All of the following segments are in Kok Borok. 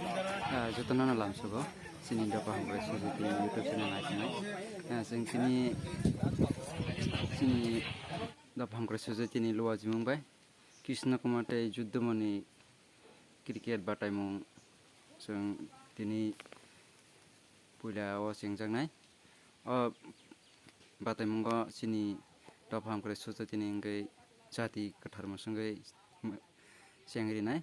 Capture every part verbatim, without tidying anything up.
Ah, jotono no lamsogo, chini Dopha Hamkrai Sujati ni YouTube channel naisinai. Ah, chwng chini, chini Dopha Hamkrai Sujati ni luwa jimung bai Krishna Kumar tei Juddamani cricket bataimung chwng tini puila o chengjaknai. O bataimungo chini Dopha Hamkrai Sujati ni wngwi jati kwthar mwswngwi chengrinai.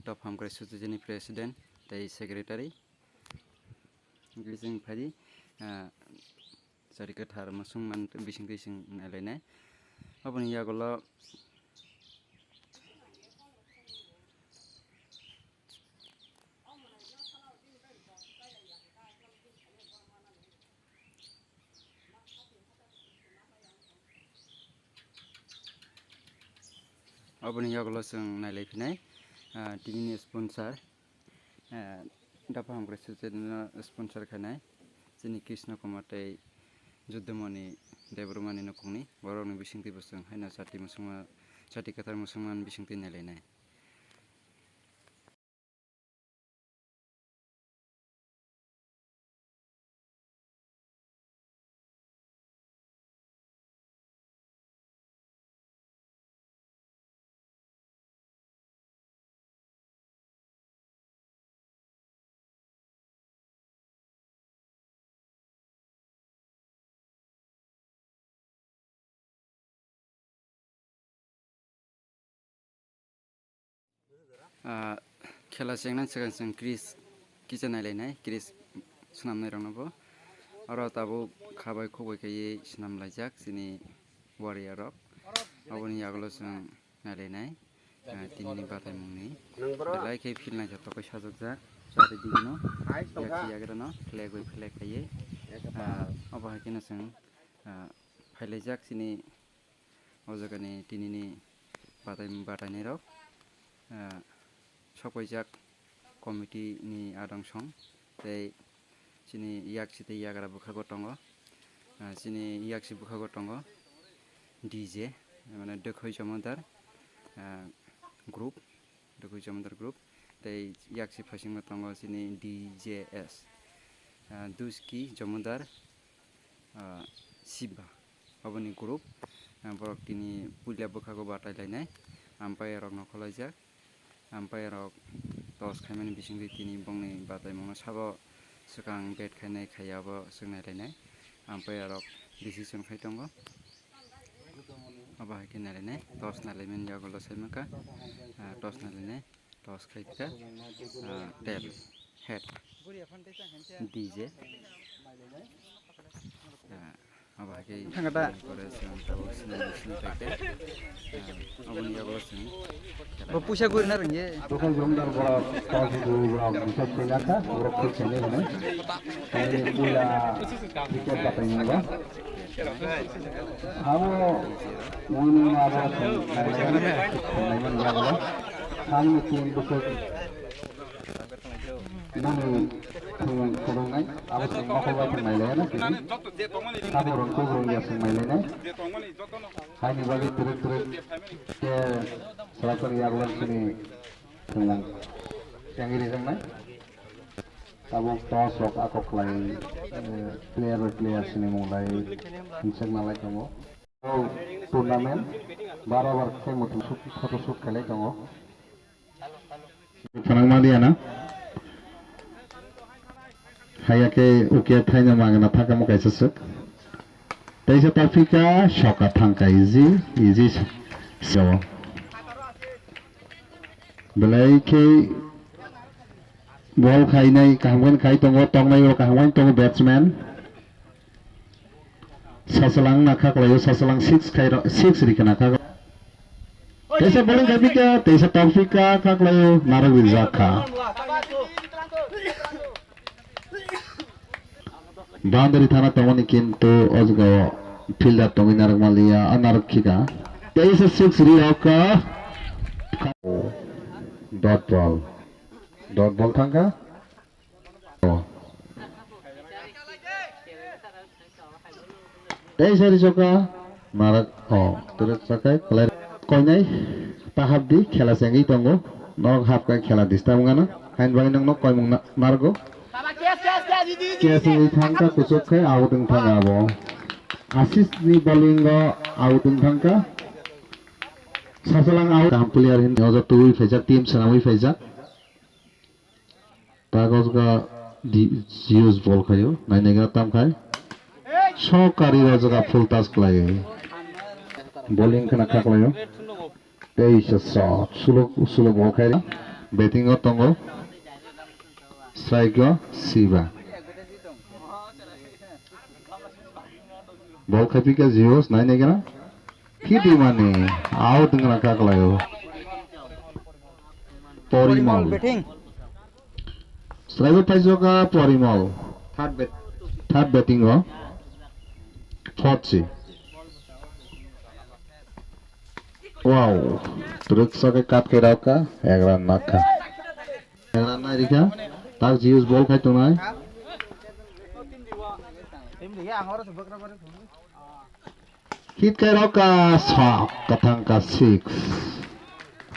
Dopha Hamkrai Sujati ni president tei secretary. Wngwi chwng phaidi, ah, jati kwthar mwswngman bisingtwi chwng nailainai. Oboni yagulo Oboni yagulo chwng nailaiphinai, ah, tini ni sponsor, ah, Dopha Hamkrai Sujati no sponsor khainai chini Krishna Kumar tei Juddamani Debbarmani nokongni borokni bisingtwi bo chwng haino jati mwswngma, jati kwthar mwswngmani bisingtwi nailainai. Ah, khela chengnani swkang chwng crease kisa nailainai, crease swnamnairokno bo. Oro tabuk khabai khukbai khaiwi swnamlaijak chini warrior rok. Aboni yagulo chwng nailainai, ah, tinini bataimungni belai khe field naithotok khe sajokjak, chari digino, yakchi yagrano flag bai flag khaiwi, ah, obo hai kheno chwng, ah, phailaijak chini o jagani tinini batai, batainairok, ah, sokpaijak committee ni adong song tei chini yaksi tei yagra bwkhago tongo. Ah, chini yaksi bwkhago tongo D J, mane Dokhoi Jamodar, ah, group, Dokhoi Jamodar group, tei yaksi phaisingo tongo chini D J S, ah, Duski Jamodar, ah, Siba. Aboni group, ah, borok tini puila bwkhago batai lainai, umpire rok nokhorlaijak. Umpire rok toss khaimani bisingtwi tini bongni bataimungno sabo swkang bat khainai khaiya abo chwng nailainai. Umpire rok decision khai tongo. Abo hai khe nailainai, toss nailaimani yagulo saimaka, ah, toss nailainai, toss khai kha, ah, tail, head, D J. Ah, abo hai khe thangkha da. Pore chwng tabuk swnam swnam khaikhe, ah, aboni yagulo chwng bo puisa gurina rwngye. Dokhoi Jamodar borok, Kawalsing borok, Biswas Kailaikha, borok khe khainai hwnwi. Tei puila wicket batai nungba. Abo winning abo chwng nailaimani yagulo. Thangni team bwswk Boni thwng khulumnai, abo chwng mokol bai thwng nailaiyana tini. Sabo rwng kuk rwng ya chwng nailainai. Haini bagwi twrwk twrwk khe swrapjak yagulo chini thwngmung tengwi rijaknai. Tabuk toss rok akok khlai, eh, player bai player sinimung lai himsek nalai tongo. Tournament baro bar khe muitu shoot, photo shoot khailai tongo. Phwnangma liya na. Haya khe ukia thaino magna thakamo kaisa swk. Teisa topika soka thangka easy, easy so. Belai khe bol khainai kaham khe khai tongo, toknai o kaham khe tongo batsman. Sasalang na khaklaio, sasalang six khairo, six rikha na khak-, teisa bowling khaipikha, teisa tongpikha, khaklaio, narwk rijak kha. Boundary thana tongmani kintu o jagao fielder tongwi narwk manliya, a narwk khika. Teisa six rihokha. Dot ball. Dot ball thangkha. Tei sari soka, marak, oh, terus sakai, kelai, koinai, tahap di, khela sengwi tongo, norok hapkai khela disturb wngano. Hain bagwi nokno koimung na-, narwgo. Catch wngwi thangkha, kuchuk khe out wng thangkha abo. Ashish ni bowling o out wng thangkha. Sasalang out. Kaham player hin ojo tubui phaijak, team swnamwi phaijak. Tagos ga di-, Zeus ball khayo, nainai ga tam khai. Sokari o jaga full touch khlai. Bowling khna kha khlaio. Teisa shot, suluk, suluk ball khai. Batting o tongo. Strike o Siba. Ball khai pika Zeus, nainai ga. Khidimani, out wngna kha khlaio. Porimol. Batting. Sraibo paijoka Porimol. Third bat-, third batting o. Fourth si. Wow. Truk sake kat ke rauka, egra nakha. Egra nai rikha. Tak Zeus ball khai tongnai. Hit kai rok ka sok kathang ka six.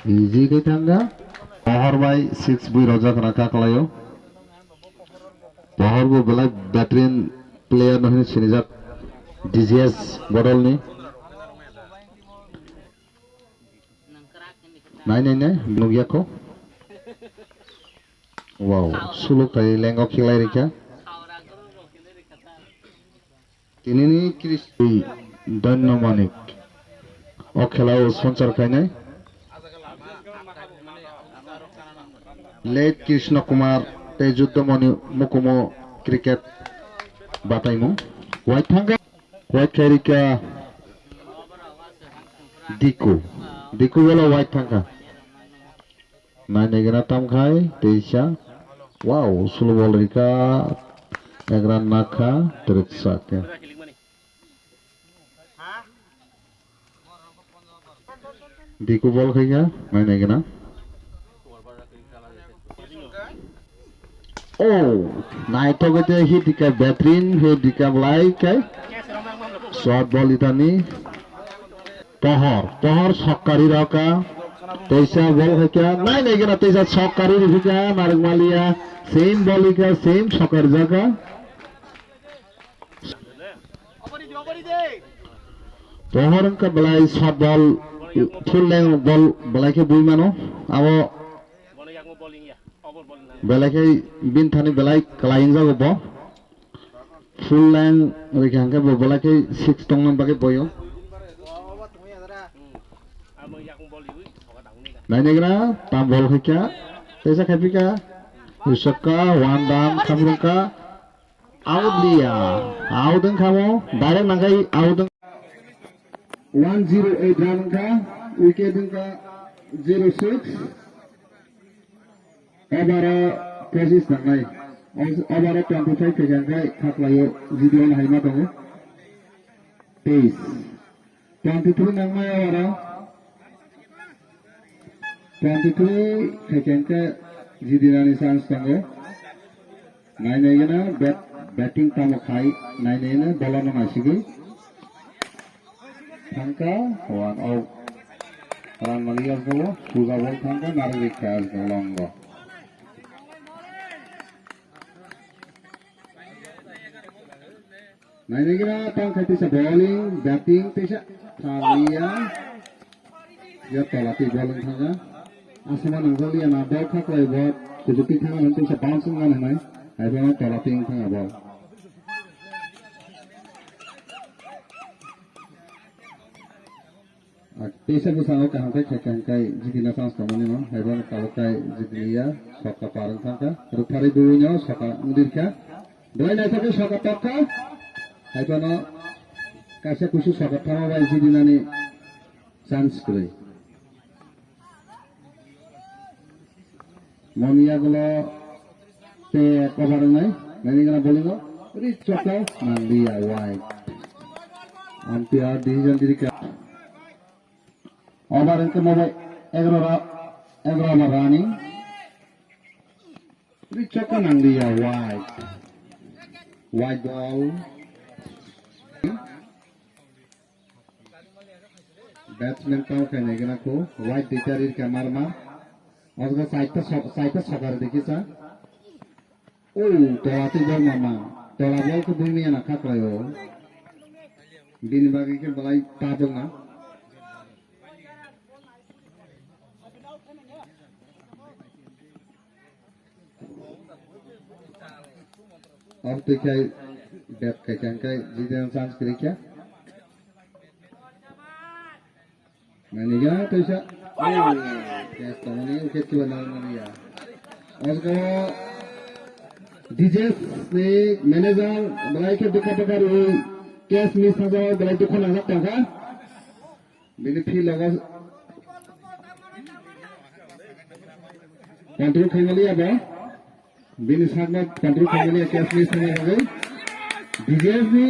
Easy kai thang ka. Pohor bai six bui rojak na ka kalayo. Pohor bo belai veteran player no hin sinijak D G S bodol ni. Nai nai nai nugya ko. Wow, suluk kai lengo khilai rikha. Tinini Kristi Dhanyo Manik o khela o sponsor khainai. Late Krishna Kumar tei Juddhamoni Mukumo cricket bataimung. White thangkha, white khairika Diku. Diku wala white thangkha. Nainai gana tamkhai teisa. Wow, slow ball rika. Egra nakha, triksa khe. Diku ball khaikha, nainai gana. Oh, naithok ite hit dikha veteran, hit dikha belai khe. Short ball itani. Pohor, pohor sokari raka. Teisa bol khaikha, nainai gana teisa sokari rikha, narikmaliya. Same bol ikha, same sokari jaka. Pohor wngkha belai short ball, full length ball belai khe bui mano. Abo belai khe bini thani belai kwlai wngjago bo. Full length rikha hwnkhe bo belai khe six tongna bagwi boyo. Nainaigra tam bol khaikha, teisa khaipikha, Isokka, one down, khamrungkha, out liya, out wngkha mo, direct nangkhai out wng-, one zero eight run wngkha, wicket wngkha zero six. Over o pochis nangnai. Over o twenty five khaikha hwnkhe khaklaio G D O no haima tongo. Teis. Twenty three nangnai over o. Twenty three khaikha hwnkhe G D nani chance tongo. Nainai gana bat-, batting tamo khai nainai gana bola no naisigwi. Thangkha, one out. Run maliya go, suga bol thangkha, narwgwi kha go longo. Nainai gana tangkha tisa bowling, batting tisa thangya. Ya tola twi bowling thangkha. Asama nangkha liya na bol kha kwlai bo, kuchuti thangkha tisa bouncing man hinai. Hai bo tola twi thangkha bol. Teisa bwskango kaham khe khaikha hwnkhe jidina chance tongmani no, haibo tabuk khe jidiliya, soka par wng thangkha, rwktharwi buino soka wng dirkha, doi naithok khe soka tokha, haibono kaisa kuisu soka thangma bai jidinani chance kwrwi. Moni yagulo te cover wngnai, nini gana bowling o. Ri chokha, nanglia wide. Umpire decision dirika. Over wngkhe mobai egaroh ra-, egaroh over running. Ri chokha, nanglia wide. Wide ball. Batsman tau khainai gana kho, wide duita rirkha mar mar. Asgo saita so-, saita sokar dikisa. O, tola twi bol mama. Tola bol khe bui maya na khaklai o. Bini bagwi khe belai tabuk na. Off twi khai bet kai kang kai jideng chance kiri kya. Nani ga twi sa. Yes, tamani ukhe kiba nal mani ya. Osko D J ni manager belai khe dukha dukha ri cash miss thang belai dukha nangjak tongkha. Bini field o control khaimaliya bo. Bini sakno control khaimaliya cash miss thangna bagwi. D J S ni.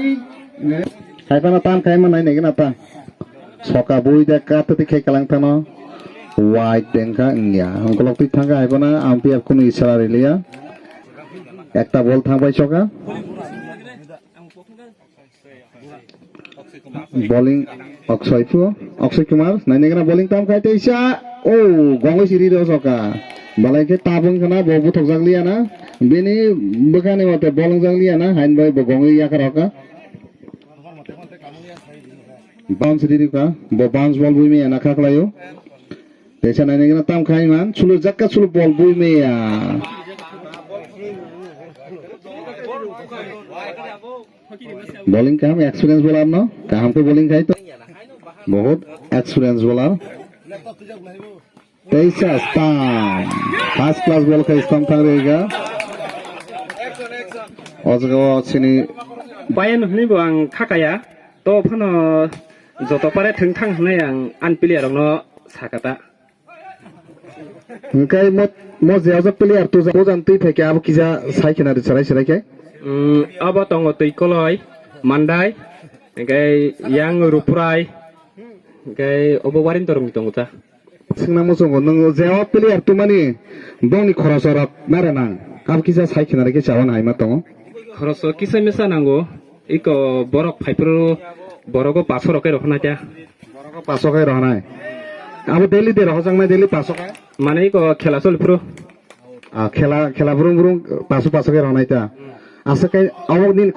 Khaipano tan khaima nai nai gana ta. Soka bui de kat ti khai kalang tano. Wide dengkha ya. Ongkolok ti thangkha haibana umpire kunu isara riliya. Ekta ball thangbai soka. Bowling Akshay phu, Akshay Kumar, nainai gana bowling tam khai teisa. O, gongwi siri do soka. Balai khe tabung khana bo buthok jak liya na. Bini bwkhani wate bowling jak liya na. Hain bai bo gongwi yakar hoka. Bounce riri ka, bo bounce ball bui me na khaklayo. Teisa nainai gana tam khai man, sulu jakka sulu ball bui me ya. Bowling kaham, experience bowler no kaham khe bowling khai to. Bahut experience bowler. Teisa stam. First class ball khai stam thang rega. O jaga o chini Payan hwnwi bo ang khakaya. To phano joto pare thwng thang hwnwi ang ani player rokno sakata. Hwnkhe mo, mo je o player tu bojan twi phaikhe abo kisa sai khena ri chwrai chwrai khe. Mm, abo tongo twi koloi, mandai, hwnkhe yang rupurai, hwnkhe obo waring torong tongo ta. Swngna muchungo nwng je o player tu mani bongni khoroso rok nare nang. Abo kisa sai khena ri khe chawan haima tongo. Khoroso kisa misa nango. Iko borok phaiphuru borogo paso rok khe rohornai ta. Borogo paso khe rohornai. Abo daily de rohorjaknai daily paso khe? Mane iko khela choliphuru. Ah, khela, khela burung burung paso paso khe rohornai ta. Asa khe abo nini